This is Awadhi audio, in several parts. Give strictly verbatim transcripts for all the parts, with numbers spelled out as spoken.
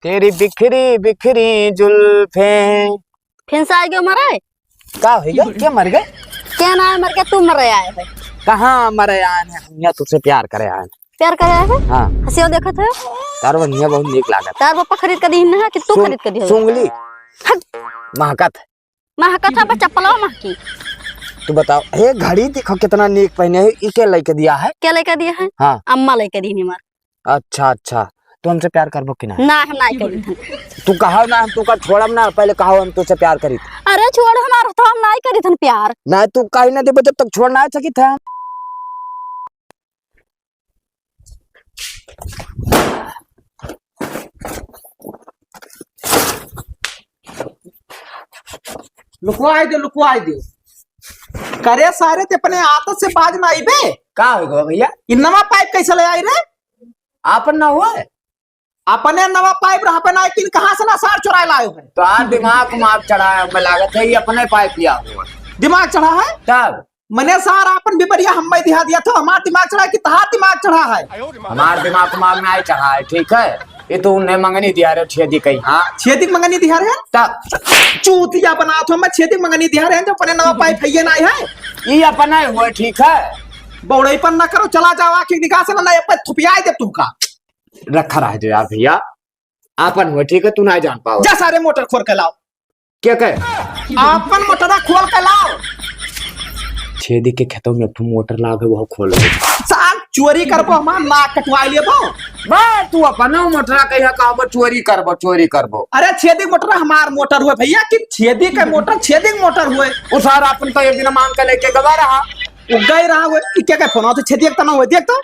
तेरी बिखरी बिखरी जुल्फें। फिर से आ गयो मरे? का हो गया? क्या मर गए? क्या ना है मर के, तू मरे आए है। कहाँ मरे आए हैं? हम यहाँ तुझसे प्यार करे आए हैं। प्यार करे आए है? हाँ। हंसियो देखत है? तार बनिया बहुत नीक लागत। तार पप्पा खरीद के दीन है कि तू सुन-, खरीद के दिया? सुंगली। हट। महकत है। महकत है, बस चप्पलवा महकी। तू बताओ, हे घड़ी देखो कितना नीक पहने है, ई के लेके दिया है? के लेके दिया है? हाँ। अम्मा लेके दी हमार। अच्छा, अच्छा। तू हमसे प्यार करबो कि ना? ना, हम नाई करी थन। तू कहो ना, हम तू का छोड़ब ना, पहले कहो हम तुझसे प्यार करी। अरे छोड़ हमार, तो हम नाई करी थन प्यार। ना, तू काहे ना देबो जब तक छोड़ ना सकी था। लुकवाई दे, लुकवाई दे। करे सारे ते अपने आदत से बाज ना आइबे। का हो गया भैया? इ नवा पाइप कैसे ले आई रे? आपन ना हुआ है? अपने नवा पाइप रहा पे ना, किन कहाँ से ना सार चुराए लायो है? तो आज दिमाग उमाग चढ़ा है, हमें लागत है ये अपने पाइप लिया हुआ है। दिमाग चढ़ा है? तब? मने सार आपन बिबरिया हमें दिहा दिया था, हमार दिमाग चढ़ा है कि तहार दिमाग चढ़ा है? हमार दिमाग उमाग ना चढ़ा है, ठीक है? ये तो उन्हें मंगनी दिया रे छेदी कहीं, हाँ? छेदी मंगनी दिया रे? तब? चूतिया बना तो मैं छेदी मंगनी दिया रे, जो अपने नवा पाइप है ये ना है? ये अपना ही हुआ, ठीक है? बौड़ईपन ना करो, चला जाओ, आखिर निकाह से ना, ना, ये पे थुपियाए दे तुमका। रखा रह दे यार भैया, आपन हुआ, ठीक है, तू ना जान पाओ। जा सारे मोटर खोल के लाओ। क्या कहे? आपन मोटरा खोल के लाओ। छेदी के खेतों में एक ठो मोटर लाग है, वो खोल ले। सार चोरी करबो, हमार नाक कटवा लेबो। बा, तू अपना मोटरा कहिया कहबो चोरी करबो, चोरी करबो। अरे छेदी मोटरा हमार मोटर हुए भैया, कि छेदी के मोटर, छेदी के मोटर हुए। उ सार आपन तो एक दिन मांग के लेके गवा रहा। उ गए रहा हुए, कि क्या कहे फोन होते छेदी एक तना हुए, देख तो।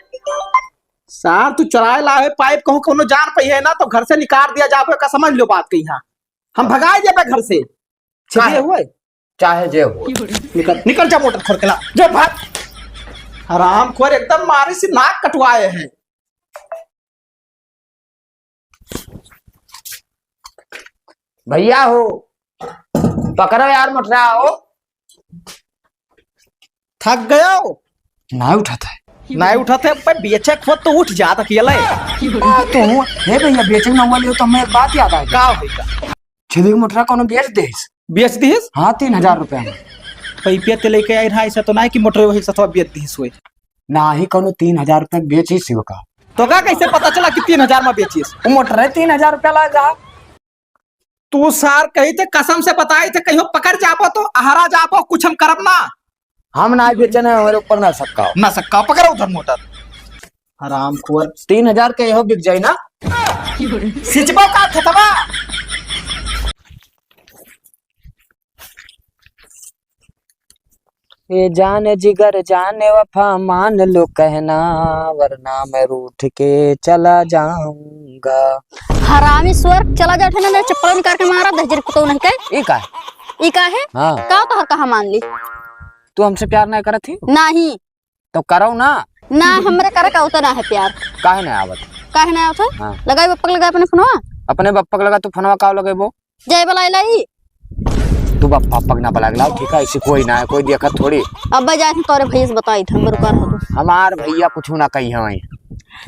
सार, तू चलाए ला है पाइप, कहूँ कौनो जान पई है ना, तो घर से निकाल दिया जाबे का, समझ लो बात कही। हाँ, हम भगाए देबे घर से। छिपे काहे? हुए? चाहे जे हो। निकल, निकल जा, मोटर खोल के ला, जो भाग। हराम खोर, एकदम मारे से नाक कटवाए हैं। भैया हो, पकड़ो यार, मोटरा हो। थक गयो? ना उठाता है। ना उठाते, पे बेचे खुद तो उठ जाता कि ले। आ, तो हूँ, हे भैया, बेचे ना हुआ लियो तो हमें एक बात याद आ गई। का होई का? छेदी के मोटरा कोनो बेच देस। बेच दिस? हाँ, तीन हजार रुपया में। पैपिया ते लेके आई रहा, ऐसा तो ना है कि मोटर वही सतवा बेच दिस हुए। ना ही कोनो तीन हजार रुपया बेचिस ही का। तो का कैसे पता चला कि तीन हजार में बेचिस? वो मोटर है, तीन हजार रुपया लाग रहा। तू सार कही थे, कसम से बताई थे, कहियो पकड़ जाबो तो अहरा जाबो, कुछ हम करब ना। हम ना बेचे ना, हमारे ऊपर ना सक्का हो। ना सक्का, पकड़ो उधर मोटर। हराम खोर। तीन हजार के हो बिक जाई ना। सिंचबो का खेतवा? ए जान जिगर जान वफा मान लो कहना, वरना मैं रूठ के चला जाऊंगा। हरामी स्वर, चला जा ठे ना, चप्पल निकाल के मारा दहजर कुतो नहीं के। ई का? ई का है? हाँ। का तोहर कहा मान ली? तू हमसे प्यार नहीं करत ही? नहीं। तो करो ना। ना, हमरे करे का उतना है प्यार। काहे नहीं आवत? काहे नहीं आवत है? हाँ। लगाई बप्पा के लगाई अपने फोनवा। अपने बप्पा के लगा तू फोनवा का लगेबो? जय बलाई लाई। तू बप्पा पग ना बलाग लाओ, ठीक है? ऐसी कोई ना है, कोई देखत थोड़ी। अब्बा जाए थे तोरे भैया से बताई थे, हमर कर हो। हमार भैया कुछ ना कही है।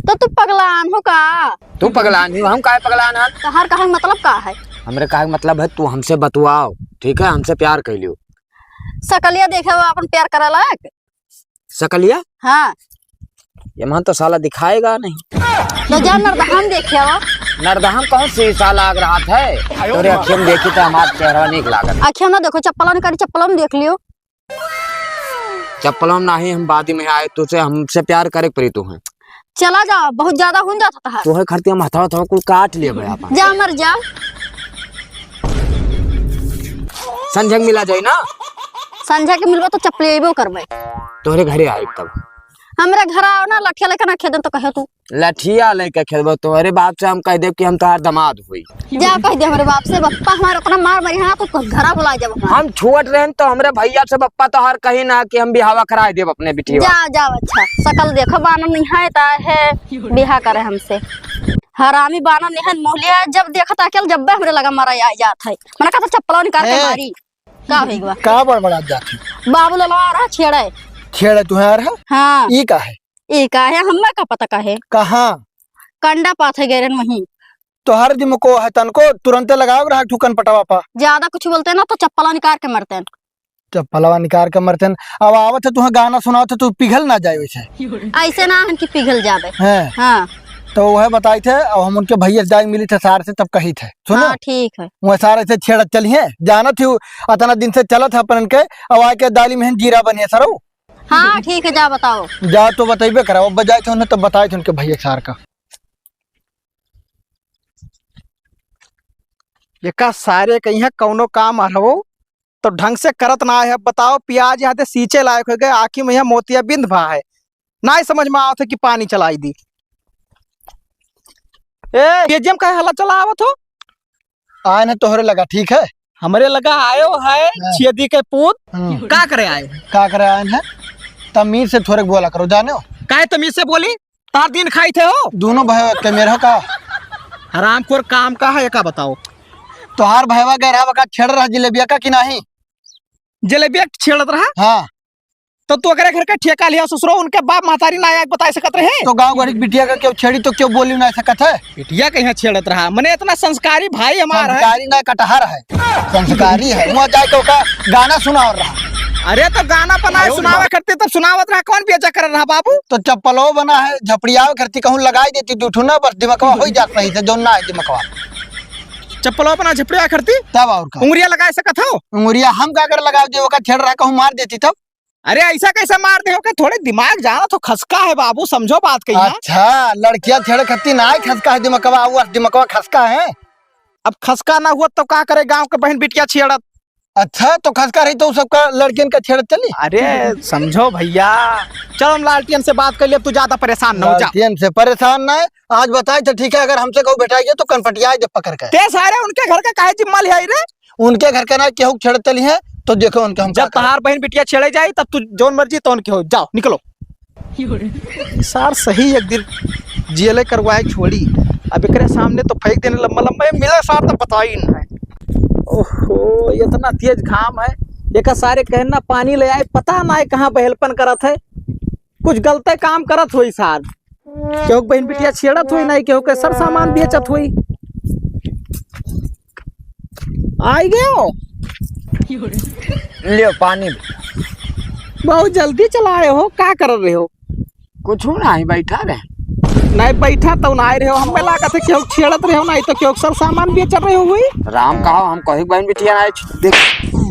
तो तू पगलान हो का? तू पगलान ही, हम काहे पगलान है? तोहार कहे मतलब का है? हमरे कहे मतलब है तू हमसे बतवाओ, ठीक है? हमसे प्यार कर लियो। सकलिया देखे वो अपन प्यार करे लायक। सकलिया? हाँ। ये मन तो साला दिखाएगा नहीं। तो जा नरदहम देखे आवा। नरदहम कौन सी साला आग रहा है? तोरे अखियम देखी तो हमार चेहरा नीक लागत। अखियम ना देखो, चप्पलों ने करी, चप्पलों में देख लियो। चप्पलों में नहीं, हम बाद में आए, तुझसे, हमसे प्यार करे परी तू है। चला जा, बहुत ज्यादा हुन जाता तहार। तोहे खरतिया में हथवा थवा कुल काट लिया भाई आपन। जा मर जा। संझक मिला जाई ना। संझक मिलबो तो चपलेबो करबे। तोहरे घरे आइब तब। हमरे घर आओ ना, लठिया लेके ना खेदन तो कहे तू। लठिया लेके खेदबो, तोहरे बाप से हम कह देब कि हम तोहार दामाद होई। जा कह दे हमरे बाप से, बप्पा हमार उतना मार मरी है ना, तो घरा बुला जाब हमार। हम छोट रहन तो हमरे भैया से बप्पा तोहार कही ना कि हम बिहावा कराए देब अपने बिटिया। जा, जा, अच्छा, सकल देखो, बानर नहीं है, ता है बिहा करे हमसे। हरामी बानर नहीं है, मोहलिया जब देखता अकेल जब हमरे लगा मारा आ जात है। मना कहता चप्पलवा निकाल के ए। मारी। का हो गवा? का बड़बड़ात जात है? बाबू ललवा आ रहा छेड़े। छेड़े तुहे आ रहा? हाँ। ई का है? ई का है? हमें का पता का है? कहाँ? कंडा पाथे गैरन वहीं। तोहर दिमको है तनको, तुरंते लगाओ रहा ठुकन पटवा पा। ज्यादा कुछ बोलते ना तो चप्पला निकाल के मरते हैं। चप्पलवा निकाल के मरते हैं। अब आवत है तुहाँ गाना सुनावत है, तू पिघल ना जाए वैसे। ऐसे ना हम कि पिघल जावे। हैं। हाँ। तो वह बताई थे, अब हम उनके भैया से जाए मिली थे सार से, तब कही थे। सुनो। हाँ, ठीक है। वह सार ऐसे छेड़त चली है, जानत ही उ अतना दिन से चलत है अपन के, अब आके दाली में जीरा बनिए सरऊ। हाँ, ठीक है, जा बताओ। जा तो बतइबे कराओ, अब जाए थे उन्हें तब बताए थे उनके भैया सार का। एका सारे के यहाँ कौनो काम हरवो तो ढंग से करत ना है। अब बताओ, प्याज यहाँ दे सींचे लायक हो गए, आँखी में यहाँ मोतियाबिंद भा है, ना ही समझ में आवत है कि पानी चलाई दी। ए, ये जेम काहे हल्ला चलावत हो? आए न तोहरे लगा, ठीक है? हमरे लगा आयो है, हाँ। छेदी के पूत, हाँ। का करे आए? का करे आए हैं? तमीज से थोड़े बोला करो, जाने हो? काहे तमीज से बोली? तार दिन खाई थे हो? दोनों भाई के मेरे हो का? हरामखोर काम का है, का बताओ? तोहार भैवा गैरहा बका छेड़ रहा जिलेबिया का कि नहीं? जलेबिया छेड़त रहा? हाँ। तो तू ओकरे घर के ठेका लिया ससुरो, उनके बाप महतारी ना आके बताए सकत रहे? तो गाँव घर के बिटिया का क्यों छेड़ी तो क्यों बोली ना सकत है? बिटिया के यहाँ छेड़त रहा, मने इतना संस्कारी भाई हमार है। संस्कारी ना कटहर है, संस्कारी है। वहाँ जाए के ओका गाना सुनावत रहा। अरे तो गाना बनाए सुनावे करती तब सुनावत रहा, कौन बेचा कर रहा बाबू? तो चप्पलो बना है, झपड़ियावे करती कहूँ लगाई देती दू ठो ना, बस दिमकवा हो जात रही थे, जो ना है दिमकवा। चप्पलो बना झपड़िया करती? तब और का? उंगरिया लगाए सकत हो? उंगरिया हम का कर लगाव दे, ओका छेड़ रहा कहूँ मार देती तब। अरे ऐसा कैसे मार दे हो के? थोड़े दिमाग जाना तो खसका है बाबू, समझो बात कही ना। अच्छा, लड़किया छेड़े खत्ती ना है खसका है दिमकवा, वो दिमकवा खसका है। अब खसका ना हुआ तो का करे गाँव के बहन बिटिया छेड़त? अच्छा, तो खसका रही तो सबका लड़कियन का छेड़त चली? अरे समझो भैया, चल हम लालटियन से बात कर ले, अब तू ज्यादा परेशान ना हो जा। लालटियन से परेशान ना है, आज बताए तो ठीक है, अगर हमसे कहूँ भेटाइए तो कनपटियाए दे पकड़ के। ते सारे उनके घर का काहे जिम्मा ले आई रे? उनके घर के ना केहू छेड़त चली है, तो देखो उनके हम जब का करब। तहार बहन बिटिया छेड़े जाई, तब तू जौन मर्जी तौन के हो, जाओ, निकलो। सार सही एक दिन जेले करवाए छोड़ी, अब एकरे सामने तो फेंक देने लंबा लंबा, ये मिले सार तो बताई नहीं। ओहो, इतना तेज घाम है, एका सारे कहना पानी ले आए, पता ना है कहाँ बहेलपन करत है। कुछ गलते काम करत होई सार। केहू के बहिन बिटिया छेड़त होई, नाहीं केहू के सर सामान बेचत होई। आई गयो। लियो पानी। बहुत जल्दी चला आए हो, का कर रहे हो? कुछ ना, ही बैठा रहे। नाहीं बैठा तो ना आए रहे हो, हमें लागत है केहू छेड़त रहे हो, नाहीं तो केहू के सर सामान बेचत रहे हो हुई। राम कहा हम कहीं बहन बिटिया ना आए छी। देख।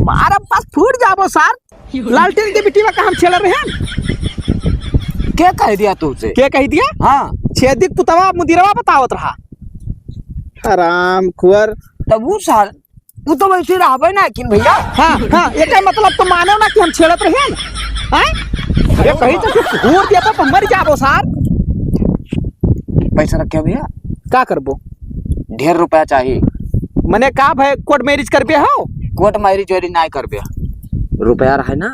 मारा बस फूट जाबो सार। लालटेन के बिटिया का हम छेड़ रहे हैं। के कह दिया तुमसे? के कह दिया? हाँ। छेदिक पुतवा मुदिरवा बतावत रहा। हराम खुअर। तब वो सार, वो तो वैसे रहबे ना किन भैया। हाँ, हाँ, एकर मतलब तो मानो ना कि हम छेड़त रहे हैं। हैं? ये कहीं तो कुछ घूर दिया तो मर जाबो सार। पैसा रखे भैया। का करबो? ढेर रुपया चाहिए। मने का भाई, कोर्ट मैरिज करबे हो? कोर्ट मैरिज वैरिज नाय करबे। रुपया रहे ना,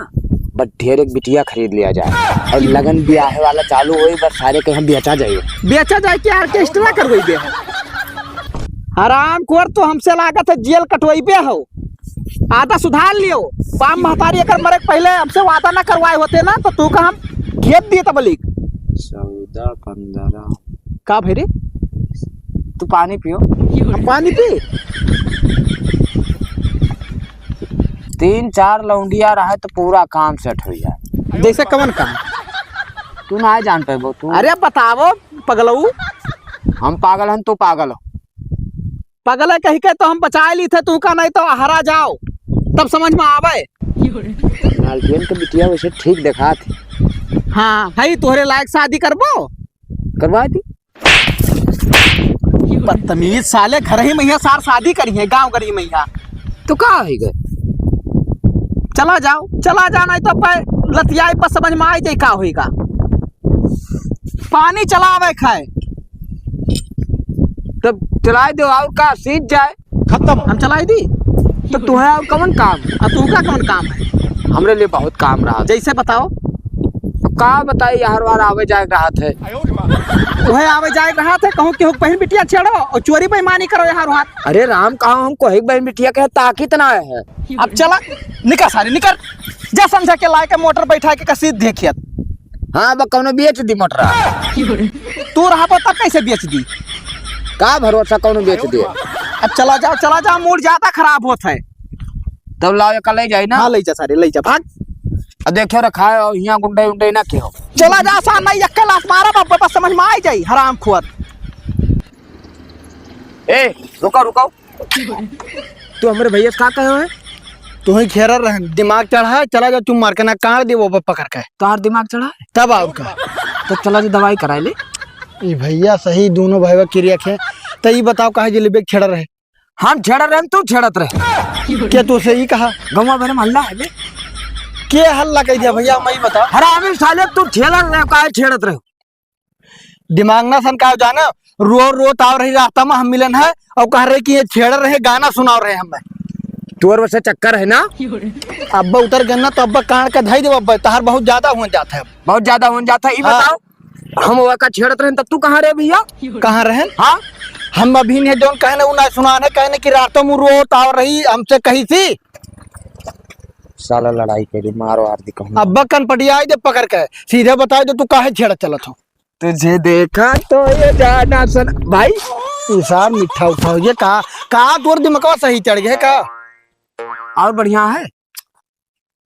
बस ढेर एक बिटिया खरीद लिया जाए और लगन ब्याह वाला चालू होई, बस सारे के हम बेचा जाए। बेचा जाए कि ऑर्केस्ट्रा करवाई दे हो? हराम खोर, तो हमसे लागत है जेल कटवाई बे हो। आधा सुधार लियो। बाप महतारी अगर मरे के पहले हमसे वादा ना करवाए होते ना, तो तू का हम घेत दिए तबलीग। चौदह, पन्द्रह। का भाई रे? तू पानी पियो। हम पानी पी? तीन चार लौंडिया रहे तो पूरा काम सेट हो जाए। जैसे कवन काम? तू ना जान पेबो तू। अरे बतावो पगलऊ। हम पागल हन, तू पागल हो। पगले कही के तो हम बचाए ली थे, तू का नहीं तो हरा जाओ, तब समझ में आवे। लालटेन के बिटिया वैसे ठीक देखा थी। हाँ, है तोहरे लायक, शादी करबो? करवा दी। बदतमीज साले, घर ही मैया सार शादी करी है, गाँव घर ही मैया। तो का होई गए? चला जाओ, चला जाओ, नहीं तो पे लतियाई पर समझ में आई जाई का होई का। पानी चलावे खाए। तब चलाए दो, और का, सीज जाए। खत्म। हम चलाई दी। तो तुहे और कौन काम? आ तू का कौन काम है? हमरे लिए बहुत काम रहा। जैसे बताओ। का बताई, हर बार आवे जाए रहा थे। वह आवे जाए रहा थे, कहूँ केहू के बहन बिटिया छेड़ो और चोरी बेईमानी करो यहाँ वहाँ। अरे राम, कहा हम कोई बहन बिटिया के ताकत ना है। अब चला, निकल सारे, निकल। जा समझा के लाए के मोटर बैठा के कसी देखियत। हाँ, अब कौनो बेच दी मोटर। तू रहा तब कैसे बेच दी? का भरोसा कौनो बेच दे। अब चला जाओ, चला जाओ, मूड ज्यादा खराब होत है। तब लाओ, एका ले जाई ना। हाँ, ले जा सारे, ले जा, भाग। अब देखियो रखा है, और हियाँ गुंडे उंडे ना के हो। चला जा, सार, नहीं, यक्का लात मारा, बाप, बस समझ में आई जाई, हरामखोर। ए, रुको, रुको। तू हमरे भैया से का कहे है? तू ही घेरा रहन, दिमाग चढ़ा है, चला जा, तू मार के ना काट दे वो पकड़ के। तोहार दिमाग चढ़ा है? तब और का? तो चला जा, दवाई कराए ले। ई भैया सही, दोनों भैया किरिया खे। तो ई बताओ, काहे जिलेबी के छेड़ा रहे? हम छेड़ा रहे, तू छेड़त रहे। के तू से ई कहा? गौवा भरे में हल्ला है बे। के हल्ला कह दिया भैया, मैं ही बता। हरामी साले, तू छेड़त रहे, काहे छेड़त रहे? दिमाग ना सन का जाना, रो रो ताव रही रास्ता में हम मिलन है और कह रहे कि ये छेड़ रहे, गाना सुनाव रहे हमें। तोर वैसे चक्कर है ना? अब्बा उतर गए ना तो अब्बा कान का धई देब अब्बा, तहार बहुत ज्यादा हो जात है। बहुत ज्यादा हो जात है, ई हाँ। बताओ, हम ओका छेड़त रहन तब तू कहाँ रहे भैया? कहाँ रहन? हाँ? हम अभी ने जौन कहने उ ना सुनान है, कहने कि रातों में रो ताव रही हमसे कही थी। साला लड़ाई करी, मारो आर दी कहूँ। अब्बा कनपटिया आई दे पकड़ के, सीधे बताई दे तू काहे छेड़ चलत हो? तुझे देखा तो ये जाना सन भाई। तू सार मीठा उठा हो, ये का, का तोर दिमागवा सही चढ़ गए का? और बढ़िया है?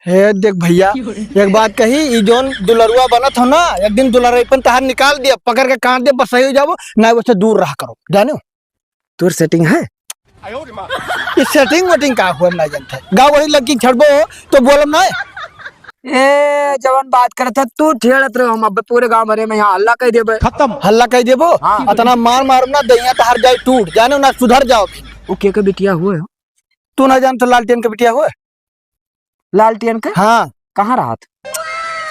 हे देख भैया, एक बात कही, ई जौन दुलरुआ बनत हो ना, एक दिन दुलरैपन तहार निकाल दिया, पकड़ के काट दे, बस सही हो जाबो, ना वैसे दूर रहा करो, जाने हो? तोर सेटिंग है? ये सेटिंग वेटिंग का हुआ, हम ना जानते। गाँव वही लड़की छड़बो हो, तो बोलम ना। ए, जवन बात करत है, तू छेड़त रहे, हम अब पूरे गाँव भरे में यहाँ हल्ला कह देबे। खत्म। हल्ला कह देबो? हाँ। अतना मार मारम ना, दहिया तहार जाई टूट, जाने हो ना, सुधर जाओ। वो के के बिटिया हुए हो? तू ना जान तो लालटेन के बिटिया हुए? लालटेन के? हाँ। कहाँ रहत?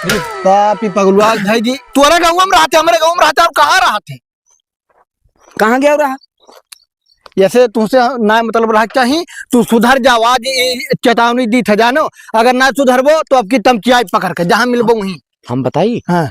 अरे बाप, ई पगलुआ भाई जी, तोरे गाँव में रहते, हमरे गाँव में रहते, और कहाँ रहते? कहाँ गया रहा? ऐसे तुमसे ना मतलब रहा चाही, तू सुधर जाओ, आज ई चेतावनी दी थे जानो, अगर ना सुधरबो तो अब की तमचियाई पकड़ के जहाँ मिलबो वहीं। हम बताई? हाँ।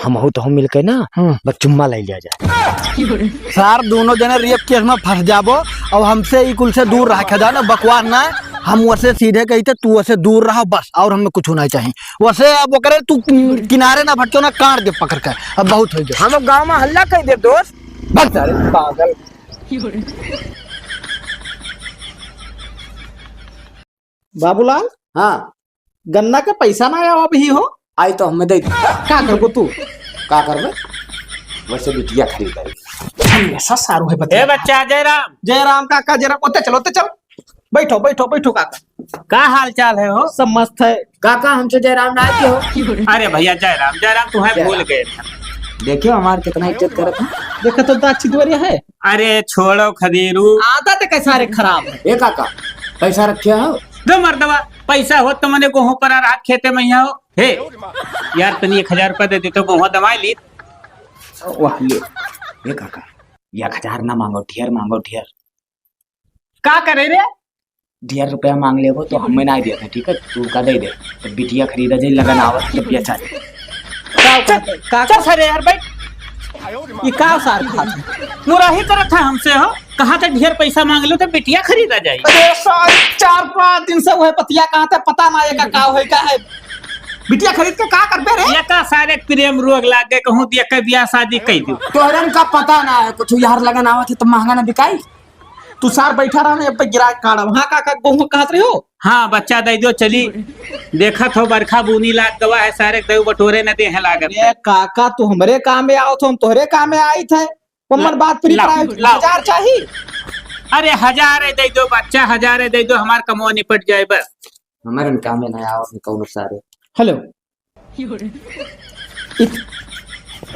हमहू तो हम मिलके ना, हम्म। बस चुम्मा ले लिया जाए। सार, दोनों जने रेप केस में फंस जाबो। और हमसे ई कुल से दूर रहा, जानो, बकवास ना। हम वैसे सीधे कही थे, तू वैसे दूर रहो बस, और हमें कुछ ना चाहिए। वैसे अब ओकरे तू किन-, किनारे ना भटको ना, काट दे पकड़ के। अब बहुत हो गया। हम गाँव में हल्ला कह दे दोस्त। बस सारे पागल। बाबूलाल, हाँ। गन्ना के पैसा ना आवा अभी हो? आई तो हमें दे दे। का करबो तू? का करबे? वैसे बिटिया खरीद आई। हमेशा सारू है बतिया। ए बच्चा, जयराम। जयराम काका, जयराम, ओते चलो, ओते चलो। बैठो, बैठो, बैठो काका। का हाल चाल है हो? सब मस्त है। काका, हमसे जयराम ना आते हो? अरे भैया, जयराम, जयराम तुम्हें जयराम। भूल गए थे। देखियो हमार कितना इज्जत करत है। देखो तो दाची दुआरिया है। अरे छोड़ो खदेरू। आदत कैसा रे खराब है। ए काका, पैसा रखे हो? दो मर्दवा, पैसा हो तो मने गोहूं पर रात खेते में यहाँ हो। हे यार, तनी एक हजार रुपया दे दे तो गोहूं दमाई ली। वाह, ले। ए काका, एक हजार ना मांगो, ढेर मांगो, ढेर। का करे रे? ढेर रुपया मांग लेबो तो हमें ना देते, ठीक है? तू का दे दे, तो बिटिया खरीदा जाए, लगन आवत तो बेचा जाए। का, का, का, चल सारे यार, बैठ। ये का सार खात है? मुराही करत है हमसे हो, कहा थे ढेर पैसा मांग लो तो बिटिया खरीदा जाए। अरे सारे, चार पाँच दिन से वह पतिया कहा था, पता ना ये का, का होए का है। बिटिया खरीद के का करबे रे? ये का सारे प्रेम रोग लाग गए, कहूँ दिया के ब्याह शादी कई दू। तोहरन का पता ना है कुछ, यार लगन आवत है तो महंगा ना बिकाई। तू सार बैठा रहा ना, अब गिराक काढ़ब। हाँ काका, गोहूँ कहत रहे हो? हाँ, बच्चा दे दो, चली। देखत हो, बरखा बूनी लाग गवा है, सारे दऊ बटोरे न दे हैं लागत ए है। काका, तू हमरे काम में आओ तो हम तोहरे काम में आई थे। वो मन ला-, बात पूरी लाओ, कराए, लाओ। हजार चाही? अरे, हजार है दे दो बच्चा, हजार है दे दो, हमार कमवा निपट जाए बस। हमारे काम में ना आओ, कौन सारे। हेलो। इत-,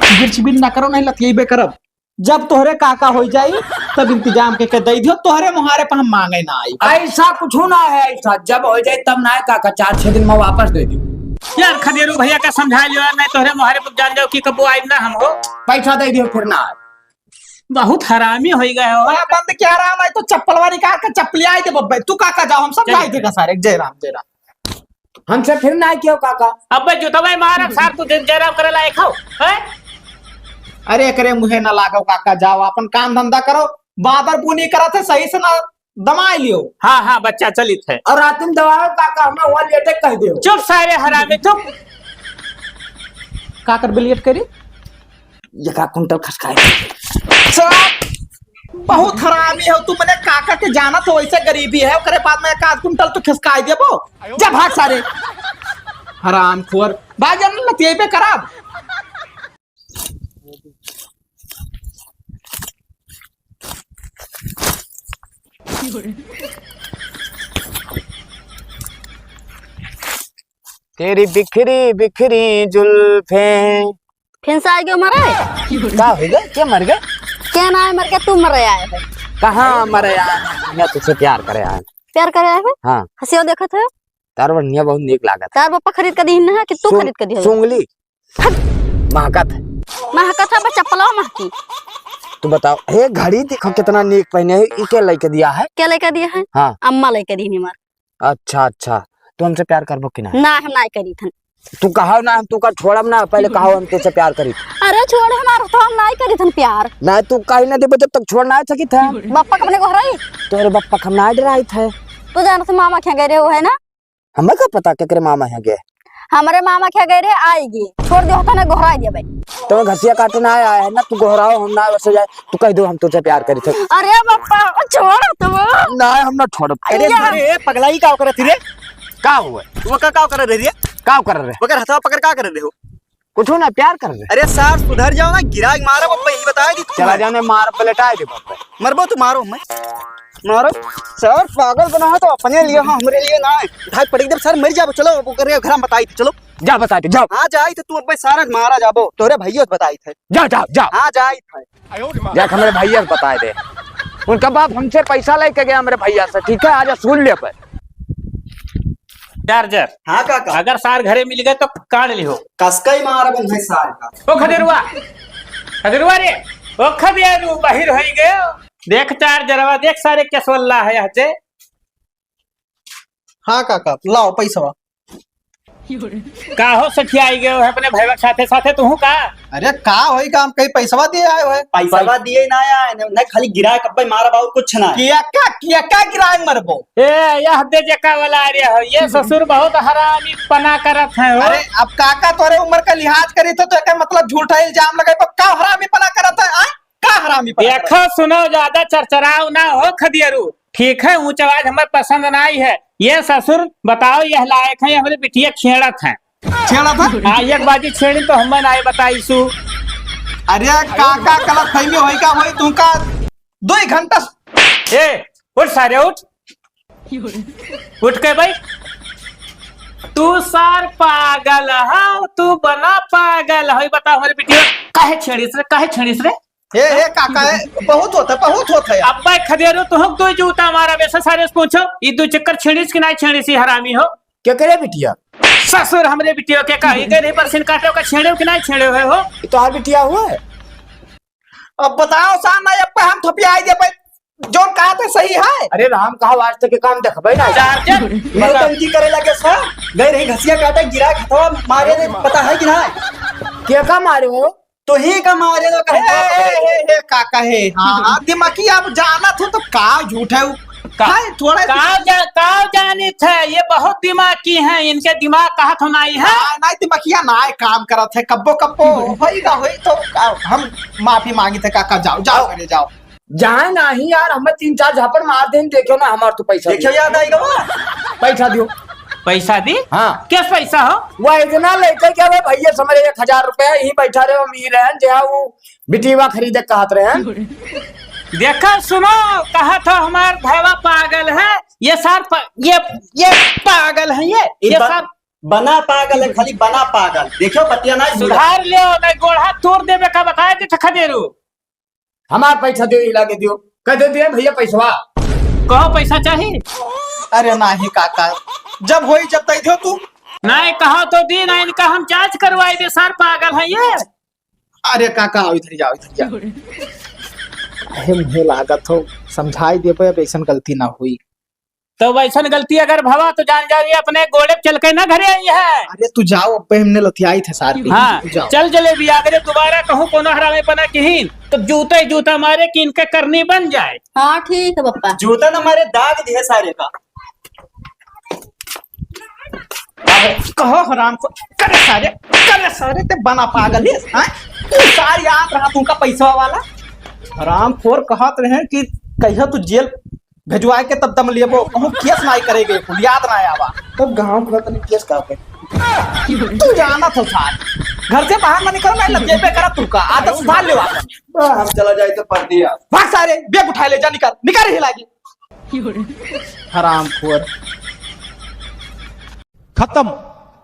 गिरछबिन ना करो, नहीं लतियेबे करब। जब तोहरे काका होई जाई, तब इंतजाम के, के दई दियो, तोहरे मुहारे पर हम मांगे ना आई। ऐसा कुछ ना है, ऐसा जब हो जाए तब ना है काका, चार छह दिन में वापस दे दियो। यार खदेरू भैया का समझा लियो यार, नहीं तोहरे मुहारे पर जान जाओ कि कबो आइब ना हम हो। पैसा दे दियो फिर ना आए। बहुत हरामी होई गए हो। बड़ा बंद क्या रहा, मैं तो चप्पलवा निकाल के चप्पलिया आई दे बब्बे। तू काका जाओ, हम सब चल। जाए देगा सारे। जय राम, जय राम। हमसे फिर ना क्यों काका? अबे जुतवे मारब सार, तू दिन जयराम करे लायक हो, हैं? अरे एकरे मुहे ना लागो काका, जाओ अपन काम धंधा करो। बादर बुनी करत है, सही से ना दमाए लियो। हाँ, हाँ, बच्चा चलित है। और रात में दवाओ काका, हमें वो लेटे कह दियो। चुप सारे हरामी, चुप। का कर बिलियट करी? ये का कुंटल खसकाए। सार, बहुत हरामी हो तू, मने काका के जानत हो, वैसे गरीबी है, ओकरे बाद में एक आध कुंटल तो खिसकाई देबो। जा भाग सारे। हरामखोर। भाग जा ना, लतियेबे करब। तेरी बिखरी बिखरी जुल्फें। फिर से आ गयो मरे? का हो गए? के मर गए? के ना है मर के, तू मरे आए है। कहाँ मरे आए? मैं तुझसे प्यार करे आए। प्यार करे आए है? हाँ। हंसियो देखत है? तार बढ़िया बहुत नीक लागत। तार पप्पा खरीद के दीन है कि तू सूंग-, खरीद के दिया? सूंगली। हट। महकत है। महकत है, बस चप्पलवा महकी। तू बताओ, हे घड़ी देखो कितना नीक पहने है, ई के लेके दिया है? के लेके दिया है? हाँ। अम्मा लेके दी हमार। अच्छा, अच्छा। तू हमसे प्यार करबो कि ना? ना, हम ना करी थन। तू कहो ना, हम तू का छोड़ब ना, पहले कहो हम तुझसे प्यार करी। अरे छोड़ हमार, तो हम ना करी थन प्यार। ना, तू कहीं ना देबो जब तक छोड़ ना सकी था। बप्पा कब ने गोहराई? तोरे बप्पा का हम ना डराई थे। तू जानत मामा क्या गए रहे हो, है ना? हमें का पता केकरे मामा है गए? हमरे मामा क्या गए रहे, आएगी। छोड़ दे होता ना, गोहराई देबे। तो घसिया काटे ना आया है ना, तू गोहराओ हम ना वैसे जाए। तू कह दो हम तुझसे प्यार करी थे। अरे बप्पा, छोड़ तुम। ना, हम ना छोड़ब। अरे, अरे, पगलाई का करत रही रे? का हुआ? वो का, का करत रही रे? का कर रहे? ओकर हथवा पकड़ का करत रहे हो? कुछ ना, प्यार कर रहे। अरे सार, सुधर जाओ ना, गिराक मारब, अब यही बताए दी तू। चला जाने, मार पलटाए दे बाप। मरबो तो मारो, मैं मारो। सार पागल बना है तो अपने लिए, हाँ, हमरे लिए ना है। भाग पड़ एकदम, सार मर जाबो। चलो, अब ओकरे घर हम बताई थे, चलो। जा बताई थे, जाओ। हाँ, जाई थे तू, अब सारा मारा जाबो, तोरे भैया से बताई थे। जा, जा, जा। हाँ, जाई थे। जा, हमरे भैया से बताए दे। उनका बाप हमसे पैसा लेके गया हमरे भैया से, ठीक है, आजा सुन ले पर। चार्जर। हाँ काका। अगर सार घरे मिल गए तो काढ़ लिहो। कसकई मारब है सार का। ओ खदेरुआ, खदेरुआ रे, ओ खदेरू बाहिर होई गयो। देख चार्जरवा, देख सारे केसवल्ला है हजे। हाँ काका, लाओ पैसवा। का हो सठियाई गयो है अपने भैया के साथे साथे तू का? अरे का होई काम, कहीं पैसवा दिए आए हो? पैसवा दिए ना आए, न, न खाली गिराक अब्बे मारब और कुछ ना। किया का, किया का गिराक मरबो? ए, यह दे जेका वाला आ रहा हो, ये ससुर बहुत हरामी पना करत है हो। अरे अब काका तोरे उम्र का लिहाज करी तो, तो एकर मतलब झूठा इल्जाम लगाई, पर का हरामी पना करत है, आ? का हरामी पना करत है? देखो सुनो, ज्यादा चरचराओ ना हो खदियरू, ठीक है? ऊंच आवाज हमें पसंद ना आई है। ये ससुर बताओ, यह लायक है, ये हमारे बिटिया छेड़त है। छेड़ा था? हाँ, एक बाजी छेड़ी तो हम ना बताई सु। अरे काका, गलत फहमी होई का होई तुमका? दो ही घंटा। ए, उठ सारे उठ। उठ के भाई। तू सार पागल हो, तू बना पागल हो। बता हमारे बिटिया काहे छेड़िस रे, काहे छेड़िस रे? हे, हे काका, हे, बहुत होता, बहुत होता है। अब्बा खदेरो तो हम दो जूता मारा वैसे सारे से पूछो, ई दो चक्कर छेड़िस कि ना छेड़िस, ई हरामी हो। क्या करे बिटिया? ससुर हमरे बिटिया के का, इधर ही बरसिन काटे का छेड़े कि ना छेड़े हुए हो? ये तो हर बिटिया हुआ है। अब बताओ सान ना, अब हम थपिया आई दे भाई, जो कहा था सही है। अरे राम कहा वास्ते के काम देखबे ना। चार्जर। ये टंकी करे लगे सा, गए रही घसिया काटे, गिरा खतवा मारे रे, पता है कि ना? क्या का मारे हो? तो ही का मारे तो कहे। हे, हे, हे, हे, का कहे? हाँ, हाँ, दिमागी अब जानत हो तो का झूठ है वो। का, है, थोड़ा का जा-, का जानित है, ये बहुत दिमागी हैं, इनके दिमाग कहा तो नहीं है। हाँ, नहीं, दिमागिया ना है, काम करत है, कब्बो, कब्बो, होई ना होई तो का, हम माफी मांगी थे, काका, जाओ, जाओ, घरे जाओ। जाए नाही यार, हमें तीन चार झापड़ मार देन, देखो ना, हमार तो पैसा देखो, दियो। याद आएगा वो। पैसा दियो। पैसा दी? हाँ। किस पैसा हो? वो इतना लेकर क्या रे भैया, समझ एक हजार रुपया, यही बैठा रहे, अमीर है, जहाँ वो बिटीवा खरीदे कहत रहे हैं। देखो, सुनो, कहा था हमार भैवा पागल है, ये सार प-, ये, ये पागल है, ये, ये ये ब-, सार बना पागल है, खाली बना पागल। देखो, बतिया ना सुधार लियो, नहीं गोड़ हाथ तोड़ देबे का बताए दे, खदेरू। हमार पैसा दियो, इला के दियो। कह दे दिए भैया पैसवा। कहो पैसा चाही? अरे नाही काका, जब होई जब तय दियो तू। नहीं कहो तो दी, नहीं इनका हम जांच करवाई दे, सर पागल है ये। अरे काका, आओ इधर जाओ, इधर जाओ। अरे मुझे लागत हो, समझाई देबे, अब ऐसन गलती ना हुई। तो वैसन गलती अगर भवा तो जान जाओ, ये अपने गोड़े पे चल के ना घरे आई है। अरे तू जाओ, अब हमने लतियाई थे सार के। हाँ, तू जाओ। चल जलेबी, अगर दोबारा कहूँ कोनो हरामी पना किहिन, तो जूते ही जूता मारे कि इनके करनी बन जाए। हाँ, ठीक है पप्पा। जूता ना मारे, दाग दिए सारे का। कहो हराम को, करे सारे, करे सारे, ते बना पागल है, हाँ? तू सार याद रहा तुमका पैसा वाला। हरामखोर कहत रहे कि कहिया तू जेल भेजवाए के तब दम लेबो, कहूँ केस नाई करेगे, कुल याद ना आवा। तब गाँव खोला तनी केस का पे? तू जाना था सार, घर से बाहर ना निकल, मैं लगे पे करा तू का आदत सुधार ले वापस। बा, हम चला जाए तो पढ़ दिया। भाग सारे, बैग उठा ले जा, निकल, निकल ही लागी। हरामखोर। खत्म।